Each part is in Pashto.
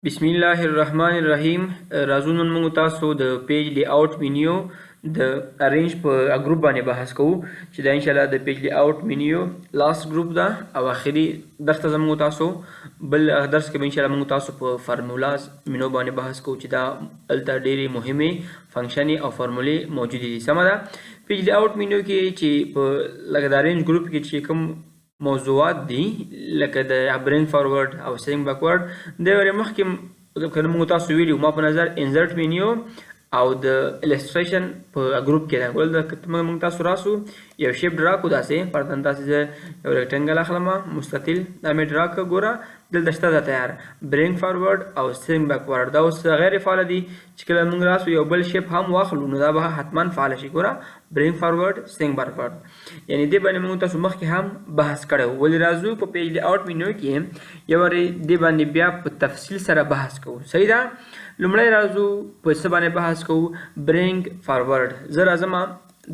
بسم الله الرحمن الرحیم. راځو، نن موږ تاسو د page layout menu د arrange په ګروپ باندې بحث کوو، چې دا ان شاء الله د page layout menu last group ده او اخري درس ته زموږ تاسو. بل درس کې به ان شاء الله موږ تاسو په formulas menu باندې بحث کوو، چې دا هلته ډېرې مهمې function او فارمولې موجودې دي. سمه ده؟ page layout menu کې چې په لکه د arrange group کې چې کوم موضوعات دي، لکه د bring forward او shrink backward، د ورې مخکې که موږ تاسو ویلي، ما په نظر insert menu او د illustration په ګروپ کې ده. ګول د موږ تاسو راسو، یو shape draw کو، داسې فرضاً داسې زه یو rectangle اخلم، مستطیل، دا مې draw که. ګوره، دلته شته دا تیار bring forward او shrink backward. دا اوس غیر فعال دي. چې کله موږ راسو یو بل shape هم واخلو، نو دا به حتما فعال شي. ګوره، bring forward، shrink backward، یعنی دې باندې موږ تاسو مخکې هم بحث کړی و. ولې راځو په page layout menu کې یو وارې دې باندې بیا په تفصیل سره بحث کوو. صحیح ده؟ لومړی راځو په څه باندې بحث کوو؟ Bring forward. زه راځم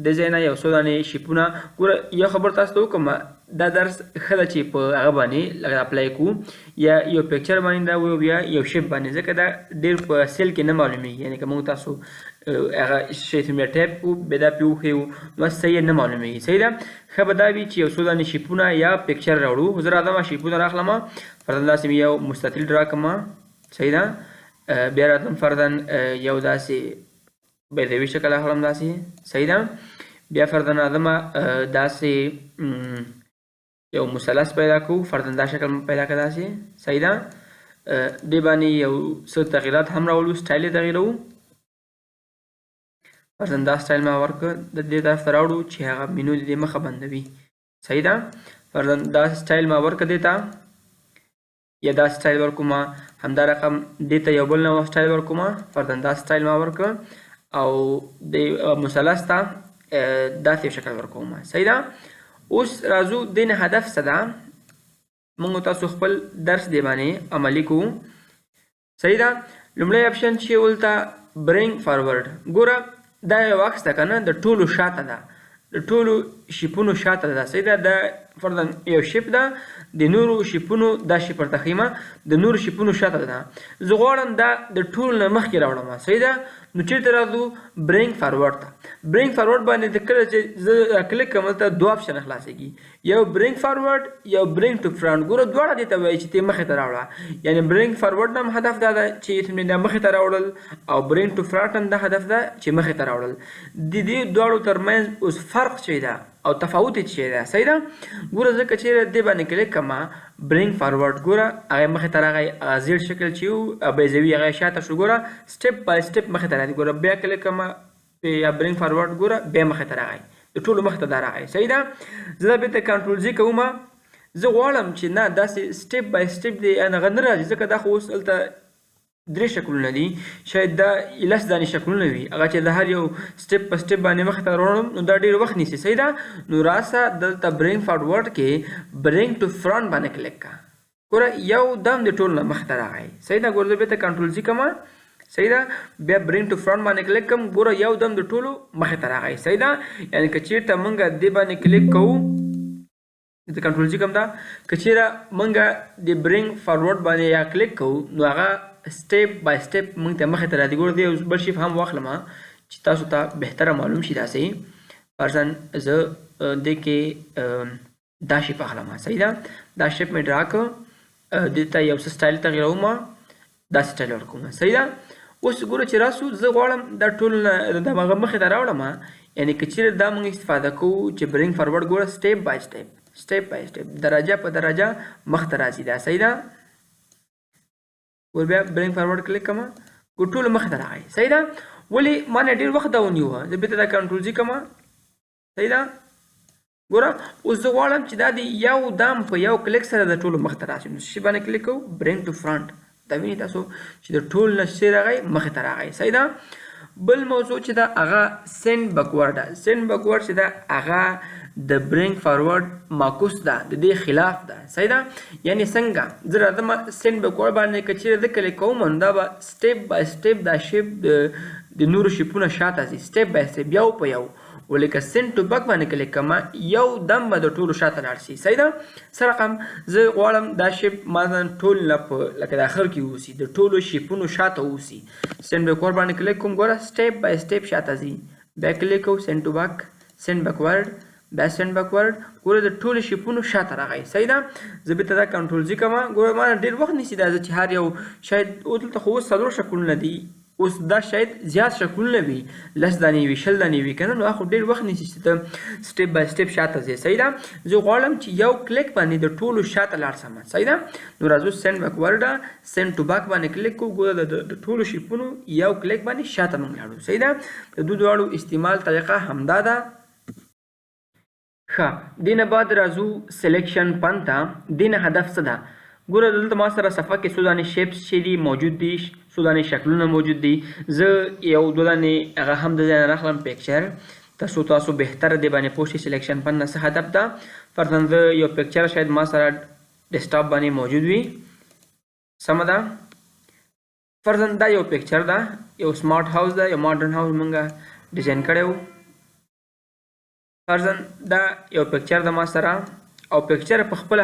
د ځای نه یو څو دانې shape ونه. ګوره، یو خبر تاسو ته وکړم، دا درس ښه ده چې په هغه باندې لکه apply کوو، یا یو picture باندې دا وو یا یو shape باندې، ځکه دا ډېر په سیل کې نه معلومیږي. یعنی که موږ تاسو هغه شی څومره ټایپ کو، بیا دا پې وښیو، نو صحیح نه معلومیږي. صحیح ده؟ ښه به دا وي چې یو څو دانې shape ونه یا picture راوړو. زه راځم shape ونه راخلم. فرضاً داسې مې یو مستطیل draw کړم. صحیح ده؟ بیا راځم، فرضاً یو داسې بیضوي شکل اخلم، داسې. صحیح ده؟ بیا فرضاً راځم داسې یو مثلث پیدا کوو. فرضاً دا شکل پیدا کړه، داسې. صحیح ده؟ دې باندې یو څه تغییرات هم راولو، سټایل یې تغییروو. فرضاً دا سټایل ما ورکړ، د دې طرف ته راوړو چې هغه مینو د دې مخه بندوي. صحیح ده؟ فرضاً دا سټایل ما ورکړ دې ته، یا دا سټایل ورکوم. همدا رقم دې ته یو بل نوع سټایل ورکوم. فرضاً دا سټایل ما ورکړ او د مثلث ته داسې یو شکل ورکوم. صحیح ده؟ اوس راځو، دې نه هدف څه ده؟ موږ تاسو خپل درس دی باندې عملي کوو. صحیح ده؟ لومړی option چې ولته bring forward. ګوره، دا یو عکس ده که نه، د ټولو شاته ده، د ټولو shape ونو شاته ده. صحیح ده؟ دا فرضاً یو shape ده، د نورو shape ونو دا shape ورته ښیم، د نورو shape ونو شاته ده. زه غواړم دا د ټولو نه مخکې راوړم. صحیح ده؟ نو چېرته راځو؟ Bring forward ته. Bring forward باندې د کله چې زه کلیک کوم، دلته دوه option خلاصېږي، یو bring forward، یو bring to front. ګوره، دواړه دې ته وایي چې ته مخې ته راوړه. یعنی bring forward هم هدف دا ده چې ته دا مخې ته راوړل، او bring to front هم دا هدف ده چې مخې ته راوړل. د دې دواړو ترمنځ اوس فرق څه ده او تفاوت یې څه ده؟ صحیح ده؟ ګوره، زه که چېرې دې باندې کلیک کوم، bring forward، ګوره هغه مخې ته راغی. هغه زیړ شکل چې و بیضوي، هغه شاته شو. ګوره، step by step مخې ته راځي. ګوره، بیا کلیک کوم یا bring forward، ګوره بیا مخې ته راغی، د ټولو مخې ته دا راغی. صحیح ده؟ زه دا بېرته control Z کوم. زه غواړم چې نه، داسې step by step دی هغه نه راځي، ځکه دا خو اوس هلته درې شکلونه دي، شاید دا 10 دانې شکلونه وي. هغه چې د هر یو step په step باندې مخې ته راوړم، نو دا ډېر وخت نیسي. صحیح ده؟ نو راسه دلته bring forward کې bring to front باندې کلیک کړه. ګوره، یو دم د ټول نه مخې ته راغی. صحیح ده؟ ګوره، زه بېرته control Z کوم. صحیح ده؟ بیا bring to front باندې کلیک کوم. ګوره، یو دم د ټولو مخې ته راغی. صحیح ده؟ یعنی که چېرته مونږ دې باندې کلیک کوو، د control Z کوم، دا که چېرته مونږ د bring forward باندې یا کلیک کوو، نو هغه step by step مونږ ته مخې ته راځي. ګوره، دې اوس بل shape هم واخلم چې تاسو ته بهتره معلوم شي. داسې فرضاً زه دې کې دا shape اخلم. صحیح ده؟ دا shape مې draw کړ، دې ته یو څه سټایل تغیروم، دا سټایل ورکوم. صحیح ده؟ اوس ګوره چې راسو، زه غواړم دا ټول د هغه مخې ته راوړم. یعنی که چېرې دا مونږ استفاده کوو چې bring forward، ګوره، step by step، step by step، درجه په درجه مخ ته راځي دا. صحیح ده؟ ګور، بیا bring forward کلیک کوم، ګور ټول مخ ته راغی. صحیح ده؟ ولې ما نه ډېر وخت دا ونیو. زه بېرته دا control Z کوم. صحیح ده؟ ګوره، اوس زه غواړم چې دا د یو دم په یو کلیک سره د ټولو مخ ته راشي. نو څه باندې کلیک کوو؟ Bring to front. دا وینئ تاسو چې د ټول نه څه راغی؟ مخې ته راغی. صحیح ده؟ بل موضوع چې ده هغه send backward ده. Send backward چې ده هغه د bring forward معکوس ده، د دې خلاف ده. صحیح ده؟ یعنی څنګه؟ زه راځم send backward باندې که چېرې زه کلیک کوم، نو دا به step by step دا shape د نورو shape ونه شاته ځي، step by step، یو په یو. ولې که send to back باندې کلیک کوم، یو دم به د ټولو شاته لاړ شي. صحیح ده؟ څه رقم زه غواړم دا shape مثلا ټول نه په لکه د اخر کې اوسي، د ټولو shape ونو شاته اوسي. send backward باندې کلیک کوم، ګوره step by step شاته ځي. بیا کلیک کوو، send to back، send backward، بیا send backward، ګوره د ټولو shape ونو شاته راغی. صحیح ده؟ زه بیرته دا control Z کوم. ګوره ما ډېر وخت نیسي دا، زه چې هر یو شاید اوس دلته خو اوس څلور شکلونه دي، اوس دا شاید زیات شکلونه وي، 10 دانې وي، 20 دانې وي که نه، نو هغه خو ډېر وخت نیسي چې ته step by step شاته ځې. صحیح ده؟ زه غواړم چې یو کلیک باندې د ټولو شاته لاړ سم. صحیح ده؟ نو راځو send backward، send to back باندې کلیک کوو، ګوره د ټولو shape ونو یو کلیک باندې شاته موږ لاړو. صحیح ده؟ د دوی دواړو استعمال طریقه همدا ده. ښه، دې نه بعد راځو selection pane ته. دې نه هدف څه ده؟ ګوره دلته ما سره صفحه کې څو دانې shapes چې دي موجود دي، څو دانې شکلونه موجود دي. زه یو دوه دانې هغه هم د ځای نه راخلم picture، تر څو تاسو بهتره دې باندې پوه شئ selection pane نه څه هدف ده. فرضاً زه یو picture شاید ما سره desktop باندې موجود وي، سمه ده. فرضاً دا یو picture ده، یو smart house ده، یو modern house مونږ design کړی و. فرضاً دا یو picture ده ما سره، او picture په خپله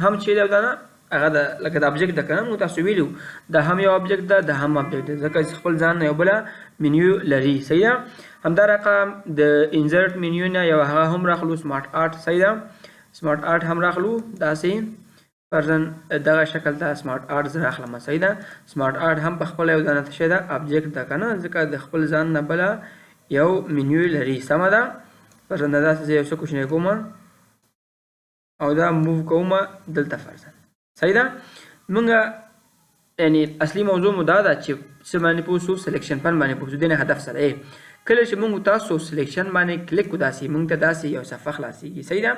هم چې ده دا نه هغه ده لکه د object ده که نه، موږ تاسو ویلي وو دا هم یو object ده، دا هم object ده، ځکه چې خپل ځان نه یو بله منیو لري. صحیح ده؟ همدا رقم د insert menu نه یو هغه هم راخلو، smart art. صحیح ده؟ smart art هم راخلو داسې. فرضاً دغه شکل ته smart art زه راخلم. صحیح ده؟ smart art هم په خپله یو دانه څه شی ده، object ده که نه، ځکه د خپل ځان نه بله یو منیو لري. سمه ده؟ فرضاً دا داسې زه یو څه کوچنی کوم او دا move کوم دلته فرضاً. صحیح ده؟ مونږ یعنی اصلي موضوع مو دا ده چې څه باندې پوه شو، selection pane باندې پوه شو. دې نه هدف سره کله چې مونږ تاسو selection باندې کلیک کړو، داسې مونږ ته داسې یو صفحه خلاصېږي. صحیح ده؟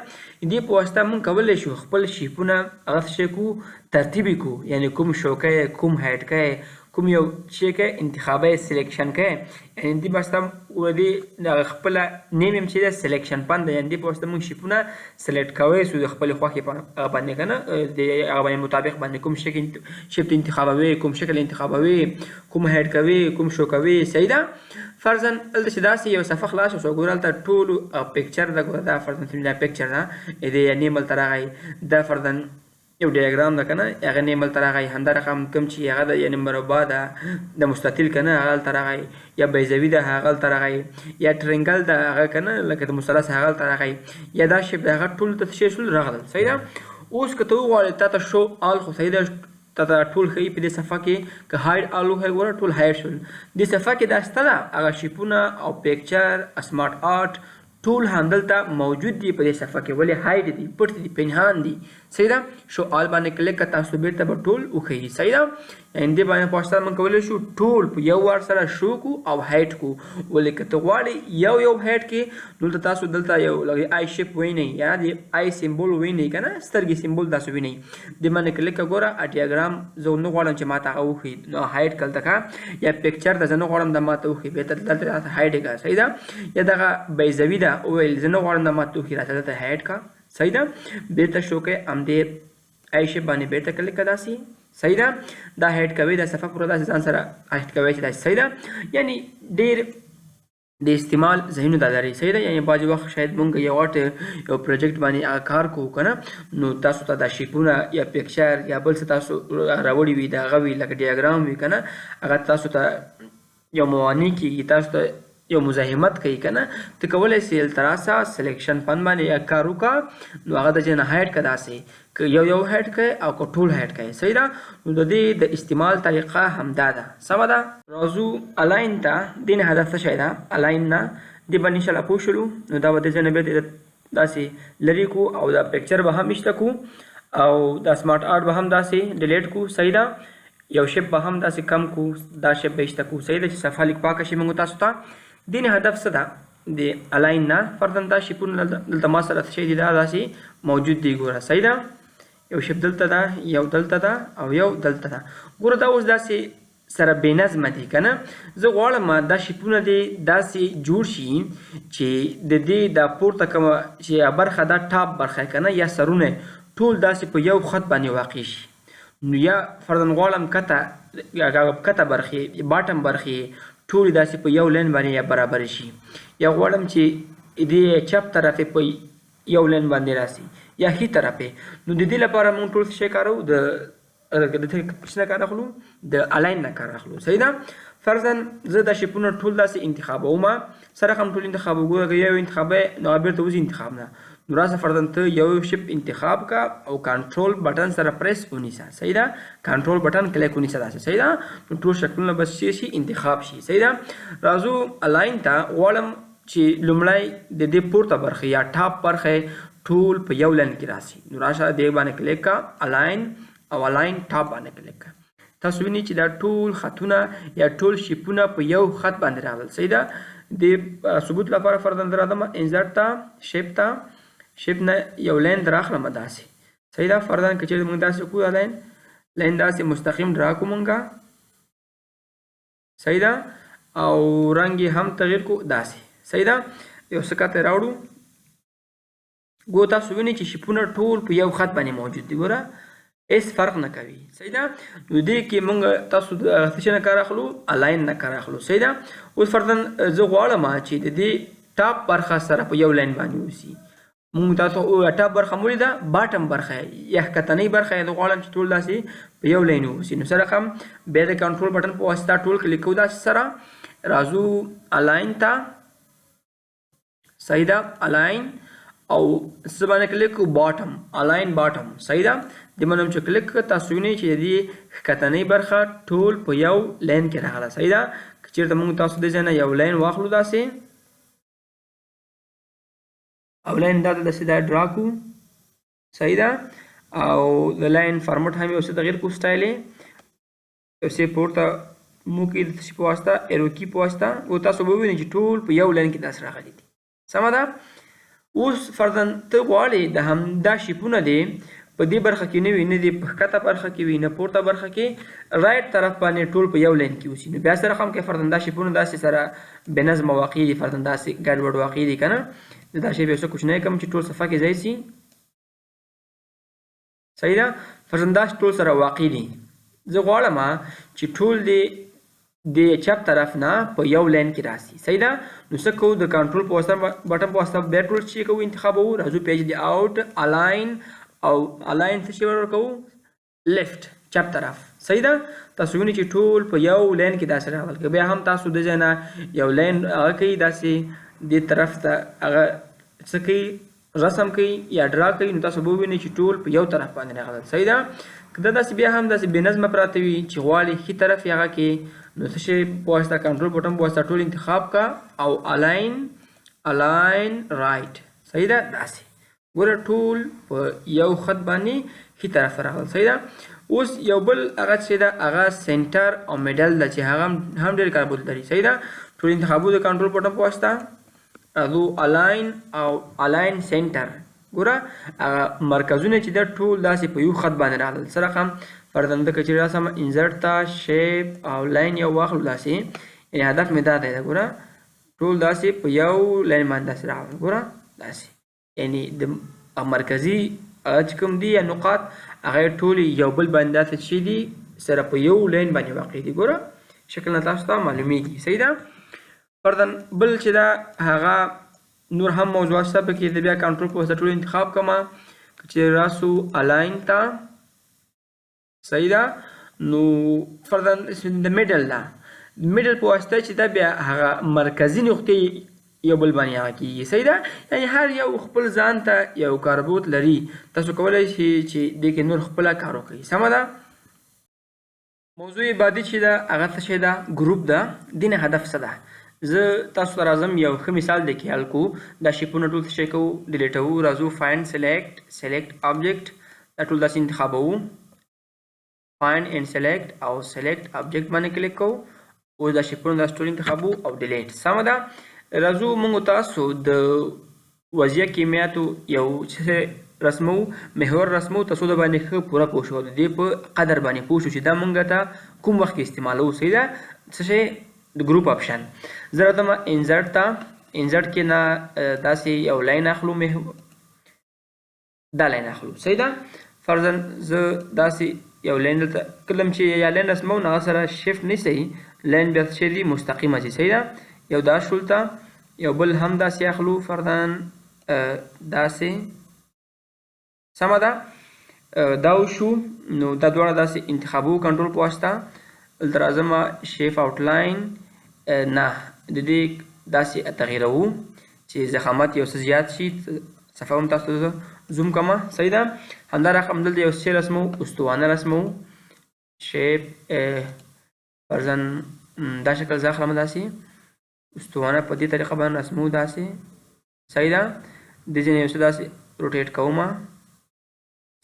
دې په واسطه مونږ کولی شو خپل shape ونه هغه څه شی کړو، ترتیب یې کړو، یعنی کوم شو کوي، کوم hide کوي، کوم یو شی کوي، انتخابي selection کوي. یعنی دې واسطه دې دغه خپله name هم چې ده selection pane ده، یعنی دې په واسطه مونږ shape ونه select کوی شو د خپلې خوښې په هغه باندې که نه، د هغه باندې مطابق باندې کوم شکل shape ته انتخابوي، کوم شکل انتخابوي، کوم hide کوي، کوم شو کوي. صحیح ده؟ فرضاً دلته چې داسې یو صفحه خلاصه شوه، ګوره هلته ټولو picture ده، ګوره دا فرضاً چې دا picture ده، دې name هلته راغی، دا فرضاً یو diagram ده که نه، هغه name هلته راغی. همدا رقم کوم چې هغه ده، یعنی مربع ده، د مستطیل که نه، هغه هلته راغی، یا بیضوي ده هغه هلته راغی، یا triangle ده هغه که نه لکه د مثلث هغه هلته راغی، یا دا shape ده، هغه ټول ته څه شی شول راغلل. صحیح ده؟ اوس که ته وغواړې تا ته show all خو صحیح ده، تا ته ټول ښیي په دې صفحه کې، که hide all وښیي ګوره ټول hide شول. دې صفحه کې دا شته ده، هغه shape ونه او picture smart art ټول همدلته موجود دي په دې صفحه کې، ولې hide دي، پټ دي، پنهان دي. صحیح ده؟ show all باندې کلیک کړه، تاسو بیرته به ټول وښیي. صحیح ده؟ یعنی دې باندې په واسطه موږ کولی شو ټول په یو وار سره شو کو او hide کو. ولې که ته غواړې یو یو hide کې، دلته تاسو دلته یو لکه eye shape وینئ، یا د eye symbol وینئ که نه، سترګې symbol تاسو وینئ، دې باندې کلیک کړه، ګوره ډیاګرام زه نه غواړم چې ما ته هغه وښیي، نو hide کړه دلته که، یا picture ده زه نه غواړم دا ما ته وښیي، بیا دلته راته hide کړه. صحیح ده؟ یا دغه بیضوي ده وویل زه نه غواړم دا ما ته وښیي، راته دلته hide کړه. صحیح ده؟ بیرته شو کړئ همدې eye shape باندې بیرته کلیک کړه داسې. صحیح ده؟ دا hide کوي، دا صفحه پوره داسې ځان سره hide کوي چې داسې. صحیح ده؟ یعنی ډېر د استعمال ځایونه دا لري. صحیح ده؟ یعنی بعضې وخت شاید مونږ یو غټ یو project باندې هغه کار کوو که نه، نو تاسو ته دا shape ونه یا picture یا بل څه تاسو راوړي وي، د هغه وي لکه ډیاګرام وي که نه، هغه تاسو ته یو موانع کېږي، تاسو ته یو مزاحمت کوي که نه، ته کولی شې دلته راسه selection pane باندې یا کار وکړه، نو هغه د ځای نه hide کړه داسې، که یو یو hide کړې او که ټول hide کړې. صحیح ده؟ نو د دې د استعمال طریقه همدا ده. سمه ده؟ راځو align ته. دې نه هدف څه شی ده؟ align نه دې باندې انشاءالله پوه شولو، نو دا به د ځای نه بیرته داسې لرې کړو، او دا picture به هم ایسته کړو، او دا smart art به هم داسې delete کړو. صحیح ده؟ یو shape به هم داسې کم کړو، دا shape به ایسته کړو. صحیح ده؟ چې صفحه لږ پاکه شي موږ تاسو ته. دې نه هدف څه ده؟ د align نه فرضاً دا shape ونه دلته ما سره څه شی دي، دا داسې موجود دي، ګوره. صحیح ده؟ یو shape دلته ده، یو دلته ده، او یو دلته ده. ګوره دا اوس داسې سره بې نظمه دي که نه، زه غواړم دا shape ونه دې داسې جوړ شي چې د دې دا پورته کومه چې برخه ده، top برخه که نه، یا سرونه ټول داسې په یو خط باندې واقع شي. نو یا فرضاً غواړم کته، یا کته برخې، bottom برخې ټولې داسې په یو line باندې یا برابر شي، یا غواړم چې دې چپ طرف په یو line باندې راسي یا ښي طرف. نو د دې لپاره موږ ټول څه شی کاروو؟ د څه نه کار اخلو؟ د align نه کار اخلو. صحیح ده. فرضاً زه دا shape ونه ټول داسې انتخابوم، سره رقم ټول انتخابوو. ګوره که یو انتخابوې نو هغه بېرته وځي انتخاب نه. نو راسه فرضاً ته یو shape انتخاب که او control button سره پرس ونیسه. صحیح ده. control button click ونیسه داسې. صحیح ده. نو ټول شکلونه به څه شي؟ انتخاب شي. صحیح ده. راځو align ته. غواړم چې لومړی د دې پورته برخې یا top برخې ټول په یو line کې راسي. نو راشه دې باندې کلیک که، align او align top باندې کلیک که. تاسو وینئ چې دا ټول خطونه یا ټول shape ونه په یو خط باندې راغلل. صحیح ده. د ثبوت لپاره فرضاً زه راځم insert ته، shape ته، shape نه یو line دراخلم داسې. صحیح ده. فرضاً که چېرې موږ داسې کړو، دا line داسې مستقیم draw کړو موږ. صحیح ده. او رنګ یې هم تغییر کړو داسې. صحیح ده. یو څه کاته راوړو. ګو تاسو وینئ چې shape ونه ټول په یو خط باندې موجود دي. ګوره هیڅ فرق نه کوي. صحیح ده. نو دې کې موږ تاسو د څه شي نه کار اخلو؟ align نه کار اخلو. صحیح ده. اوس فرضاً زه غواړم چې د دې top برخه سره په یو line باندې اوسي. موږ تاسو top برخه مو ولیده، bottom برخه یا ښکتنۍ برخه یې غواړم چې ټول داسې په یو line اوسي. نو سره رقم بیا د control button په واسطه ټول کلیک کوو داسې سره راځو align ته. صحیح ده. align او څه باندې کلیک کوو؟ bottom، align bottom. صحیح ده. دې باندې هم چې کلیک کړو تاسو وینئ چې د دې ښکتنۍ برخه ټول په یو line کې راغله. صحیح ده. که چېرته موږ تاسو دې ځای نه یو line واخلو داسې او line دا داسې دا draw کړو. صحیح ده. او د line format هم یو څه تغییر کړو، سټایل یې یو څه پورته مو کې د څه شي په واسطه، arrow key په واسطه. او تاسو به ووینئ چې ټول په یو line کې داسې راغلي دي. سمه ده. اوس فرضاً ته غواړې د همدا shape ونه دې په دې برخه کې نه وي، نه دې په ښکته برخه کې وي، نه پورته برخه کې، right طرف باندې ټول په یو line کې اوسي. نو بیا سره هم کې فرضاً دا shape ونه داسې سره بې نظمه واقع دي، فرضاً داسې ګډوډ واقع دي که نه. زه دا shape یو څه کوچنی کړم چې ټول صفحه کې ځای سي. صحیح ده. فرضاً دا ټول سره واقع دي. زه غواړم چې ټول دې د چپ طرف نه په یو line کې راسي. صحیح ده. نو څه کوو؟ د کنټرول په واسطه button په واسطه بیا ټول چې کوو انتخابوو. راځو page layout، align او align څه شی ورکوو؟ left، چپ طرف. صحیح ده. تاسو وینئ چې ټول په یو line کې داسې راغلل. که بیا هم تاسو د ځای نه یو line هغه کوي داسې دې طرف ته هغه څه کوي، رسم کوي یا draw کوي، نو تاسو به ووینئ چې ټول په یو طرف باندې راغلل. صحیح ده. که دا داسې بیا هم داسې بې نظمه پراته وي چې غواړي ښي طرف یې هغه کې، نو څه شی په واسطه؟ control button په واسطه ټول انتخاب کا او align right. صحیح ده. داسې ګوره ټول په یو خط باندې ښي طرف ته راغلل. صحیح ده. اوس یو بل هغه چې ده هغه center او middle ده چې هغه هم ډېر کاربرد لري. صحیح ده. ټول انتخابو د control button په واسطه راځو align او align center. ګوره هغه مرکزونه چې ده ټول داسې په یو خط باندې راغلل. څه رقم؟ فرضاً ده که چېرې راسم insert ته، shape او line یو واخلو داسې، یعنې هدف مې دا دی، ګوره ټول داسې په یو line باندې داسې راغلل. ګوره داسې، یعنې د مرکزي هغه چې کوم دي یا نقاط هغه ټول یو بل باندې داسې چې دي سره په یو line باندې واقع دي. ګوره شکل نه تاسو ته معلومیږي. صحیح ده. فرضاً بل چې ده هغه نور هم موضوعات شته پکې، زه بیا کنټرول په واسطه ټول انتخاب کړم. که چېرې راسو align ته، صحیح ده. نو فرضاً د middle ده، middle په واسطه چې ده بیا هغه مرکزي نقطې یو بل باندې هغه کېږي. صحیح ده. یعنې هر یو خپل ځان ته یو کاربرد لري، تاسو کولی شئ چې دې کې نور خپله کار وکړئ. سمه ده. موضوع بعدي چې ده هغه څه شی ده؟ group ده. دې نه هدف څه ده؟ زه تاسو ته راځم یو ښه مثال دی کې حل کوو. دا shape ونه ټول څه شی کوو؟ delete وو. راځو find select، select object، دا ټول داسې انتخابوو، find and select او select object باندې کلیک کوو. اوس دا shape ونه داسې ټول انتخابوو او delete. سمه ده. راځو موږ تاسو د وضعیه کیمیاتو یو څه رسمو، محور رسمو، تاسو د باندې ښه پوره پوه شو، د دې په قدر باندې پوه شو چې دا مونږ ته کوم وخت کې استعمالوو. صحیح ده. څه شی؟ د group option. زه راځم insert ته، insert کې نه داسې یو line اخلو، دا line اخلو. صحیح ده. فرضاً زه داسې یو line دلته کلم چې یا line رسمو، نو هغه سره shift نیسئ، line بیا څه دی مستقیمه شي. صحیح ده، یو دا شولته یو بل هم داسې اخلو فرضاً داسې. سمه ده، دا وشو. نو دا دواړه داسې انتخابو کنټرول په واسطه. دلته راځم shape outline نه د دې داسې تغییروو چې ضخامت یو څه زیات شي. صفحه هم تاسو ته zoom کړم. صحیح ده، همدا رقم دلته یو څه رسمو، استوانه رسمو. shape فرضاً دا شکل زه اخلم داسې استوانه په دې طریقه باندې رسمو داسې. صحیح ده، دې ځای نه یو څه داسې rotate کوم.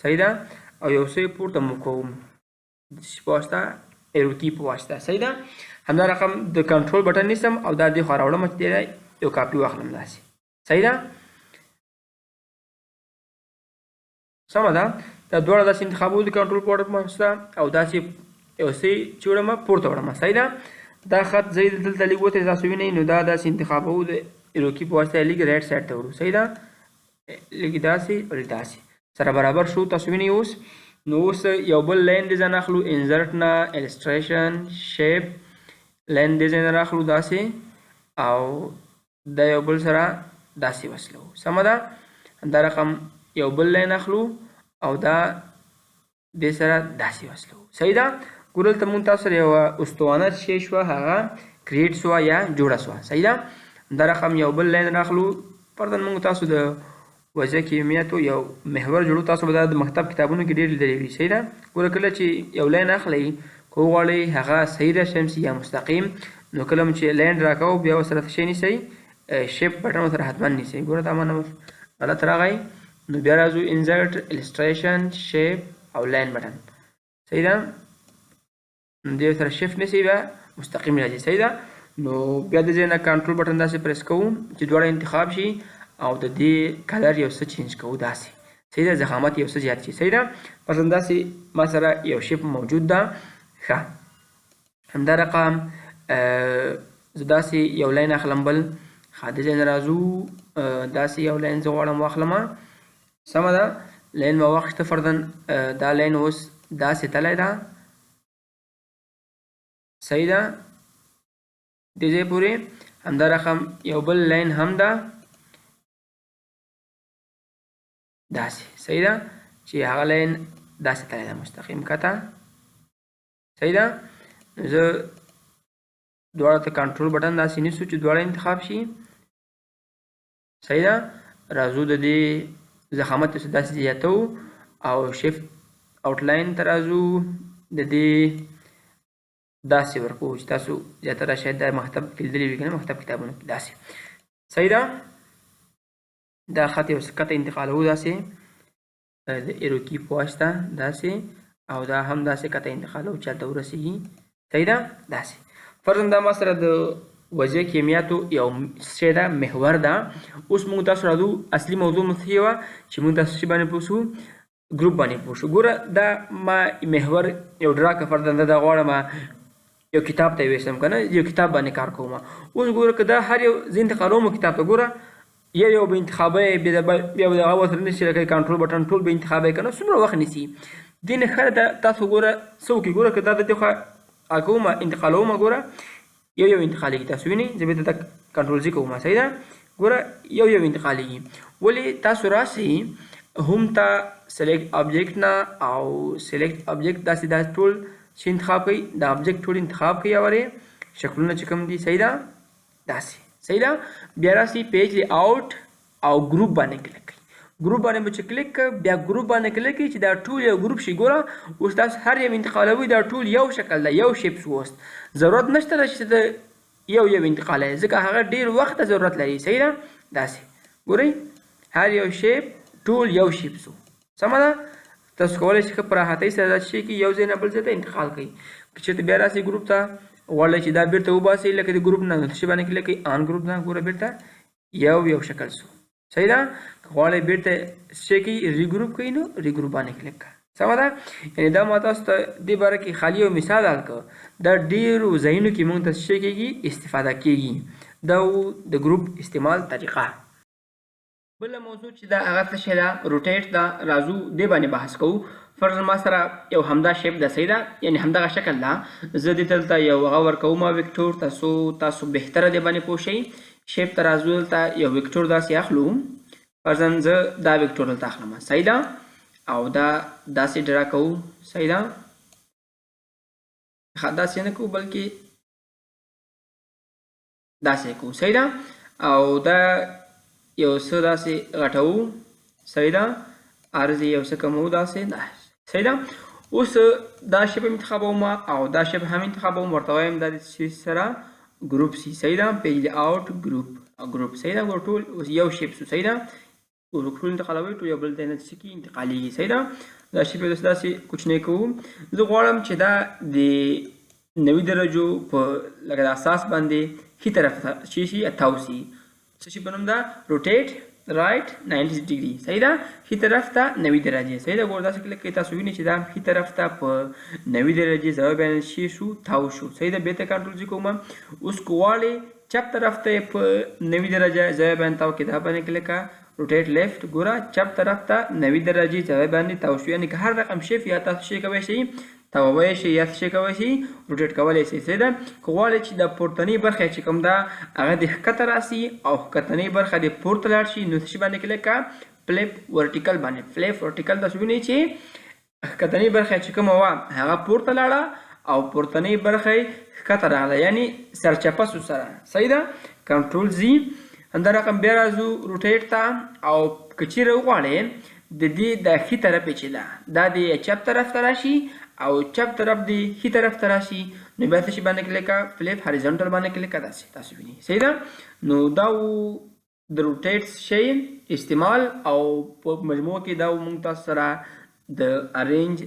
صحیح ده، او یو څه یې پورته move کوم د څه په واسطه، arrow key په واسطه. صحیح ده، همدا رقم د control button نیسم او دا دې خوا راوړم چې دی یو کاپي واخلم داسې. صحیح ده، سمه ده. دا دواړه داسې انتخابو د کنټرول په واسطه او داسې یو څه چې وړم پورته وړم. صحیح ده، دا خط زه دلته لږ وتی تاسو وینئ، نو دا داسې انتخابو د arrow key په واسطه لږ right side ته وړو. صحیح ده، لږ داسې او لږ داسې سره برابر شو. تاسو وینئ اوس. نو اوس یو بل line design اخلو، insert نه illustration shape line design راخلو داسې او دا یو بل سره داسې وصلو. سمه ده، همدا رقم یو بل line اخلو او دا دې سره داسې وصلو. صحیح ده، ګوره دلته مونږ تاسو سره یوه استوانه شی شوه، هغه create شوه یا جوړه شوه. صحیح ده، همدا رقم یو بل line راخلو. فرضاً مونږ تاسو د وضع کیمیاتو یو محور جوړو، تاسو به دا د مکتب کتابونو کې ډېر لیدلی وي. صحیح ده، ګوره کله چې یو line اخلئ که وغواړئ هغه صحیح رسم شي یا مستقیم، نو کله هم چې line راکوو بیا ورسره څه شی نیسئ، shape button ورسره حتما نیسئ. ګوره دا معنی غلط راغی، نو بیا راځو insert illustration shape او line button. صحیح ده، دې سره shift نیسئ بیا مستقیم راځي. صحیح ده، نو بیا د ځای نه control button داسې پرس کوو چې دواړه انتخاب شي او د دې color یو څه change کوو داسې. صحیح ده، ضخامت یو څه زیات شي. صحیح ده، فرضاً داسې ما سره یو shape موجود ده. ښه، همدا رقم زه داسې یو line اخلم بل. ښه، دې ځای نه راځو، داسې یو line زه غواړم واخلم. سمه ده، line ما واخیسته. فرضاً دا line اوس داسې تللی ده. صحیح ده، دې ځای پورې. همدا رقم یو بل line هم ده داسې. صحیح ده، چې هغه line داسې تللی ده مستقیم کته. صحیح ده، نو زه دواړه ته control button داسې نیسو چې دواړه انتخاب شي. صحیح ده، راځو د دې ضخامت یو څه داسې زیاتوو او shape outline ته راځو، د دې داسې ورکوو چې تاسو زیاتره شاید دا مکتب کې لیدلي وي که نه، مکتب کتابونو کې داسې. صحیح ده، دا خط یو څه کته انتقالوو داسې د arrow key په واسطه داسې، او دا هم داسې کته انتقالوو چې هلته ورسېږي. صحیح ده، داسې. فرضاً دا ما سره د وضع کیمیاتو یو شی ده، محور ده. اوس موږ تاسو راځو اصلي موضوع مو څه وه چې موږ تاسو څه باندې پوه شو، ګروپ باندې پوه شو. ګوره دا ما محور یو draw که فرضاً دا غواړم یو کتاب ته یې ویسم که نه، یو کتاب باندې کار کوم. اوس ګوره که دا هر یو زه انتقالوم کتاب ته، ګوره یو یو به انتخابوي، بیا به دغه ورسره نیسي لکه control button ټول به انتخابوي که نه، څومره وخت نیسي. دې نه ښه ده تاسو ګوره څه وکړئ. ګوره که دا د دې خوا کوم انتقالوم، ګوره یو یو انتقالېږي. تاسو وینئ زه به دلته control Z کوم. صحیح ده، ګوره یو یو انتقالېږي. ولې تاسو راسئ هم ته select object نه او select object داسې دا ټول چې انتخاب کړئ، دا object ټول انتخاب کړئ اورې شکلونه چې کوم دي. صحیح ده، داسې. صحیح ده، بیا راسئ page layout او group باندې کلیک کړئ. ګروپ باندې به چې کلیک کړئ، بیا ګروپ باندې کلیک کړئ چې دا ټول یو ګروپ شي. ګوره اوس تاسو هر یو انتقالوي، دا ټول یو شکل ده، یو shape شو. اوس ضرورت نشته ده چې د یو یو انتقالوي، ځکه هغه ډېر وخت ته ضرورت لري. صحیح ده، داسې ګورئ هر یو shape ټول یو shape شو. سمه ده، تاسو کولی شئ ښه په راحتۍ سره دا شی کې یو ځای نه بل ځای ته انتقال کړئ. که چېرته بیا راسئ ګروپ ته، غواړئ چې دا بیرته وباسئ لکه د ګروپ نه، نو څه شي باندې کلیک کړئ، ungroup نه، ګوره بیرته یو یو شکل شو. صحیح ده، که غواړئ بیرته څه شی کړئ، regroup کړئ، نو regroup باندې کلیک کړئ. سمه ده، یعنې دا ما تاسو ته دې باره کې خالي یو مثال راکړ. دا ډېرو ځایونو کې موږ ته څه شی کېږي، استفاده کېږي. دا و د ګروپ استعمال طریقه. بله موضوع چې دا هغه څه شی ده، rotate ده. راځو دې باندې بحث کوو. فرضاً ما سره یو همدا shape ده، صحیح ده، یعنې همدغه شکل ده. زه دې ته دلته یو هغه ورکوم vector، تاسو بهتره دې باندې پوه شئ. shape ته راځو، دلته یو vector داسې اخلو. فرضاً زه دا vector دلته اخلم، صحیح ده، او دا داسې draw کوو، صحیح ده. ښه، داسې نه کوو بلکې داسې کوو، صحیح ده. او دا یو څه داسې غټوو، صحیح ده، عرض یې یو څه کموو داسې، دا صحیح ده. اوس دا shape هم انتخابوم او دا shape هم انتخابوم، ورته وایم دا د څه سره group سي، صحیح ده، page layout group، group، صحیح ده. ګوره ټول اوس یو shape سو، صحیح ده، ټول انتقالوي، ټول یو بل ځای نه څه کېږي انتقالېږي، صحیح ده. دا shape اوس داسې کوچنی کوو. زه غواړم چې دا د 90 درجو په لکه د اساس باندې ښي طرف ته چې شي تاو سي، څه شي په نوم ده، rotate right 90 degree، صحیح ده، ښي طرف ته 90 درجې، صحیح ده. ګوره داسې کله کې تاسو وینئ چې دا ښي طرف ته په 90 درجې زاویه باندې شي شو تاو شو، صحیح ده. بېرته control Z کوم. اوس که غواړې چپ طرف ته په 90 درجه زاویه باندې تاو کړې، دا باندې کلیک کړه rotate left، ګوره چپ طرف ته 90 درجې زاویه باندې تاو شو. یعنې که هر رقم shape یا تاسو شی کوی شئ تاووی شئ یا څه شی کوی شئ rotate کولی شئ، صحیح ده. که غواړئ چې د پورتنۍ برخه چې کوم ده هغه دې ښکته راسي او ښکتنۍ برخه دې پورته لاړ شي، نو څه شي باندې کلیک کړه، flip vertical باندې. flip vertical تاسو وینئ چې ښکتنۍ برخه چې کومه وه هغه پورته لاړه او پورتنۍ برخه یې ښکته راغله، یعنې سرچپه سو سره، صحیح ده. control Z. همدا رقم بیا راځو rotate ته، او که چېرې وغواړې د دې د ښي طرف چې ده دا دې چپ طرف ته راشي او چپ طرف دې ښي طرف ته راشي، نو بیا څه شي باندې کلیک کړه، flip horizontal باندې کلیک کړه، داسې تاسو وینئ، صحیح ده. نو دا و د rotate شی استعمال، او په مجموع کې دا و موږ تاسو سره د arrange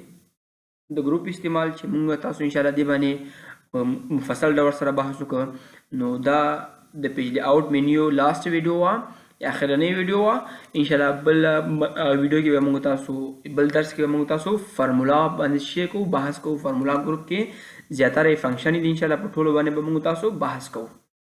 د group استعمال چې موږ تاسو انشاءالله دې باندې په مفصل ډول سره بحث وکړو. نو دا د page layout menu last video وه، اخرنۍ ویډیو وه. انشاءالله بل ویډیو کې به موږ تاسو بل درس کې به موږ تاسو formula باندې شی کوو، بحث کوو. formula group کې زیاتره یې function دي، انشاءالله په ټولو باندې به موږ تاسو بحث کوو.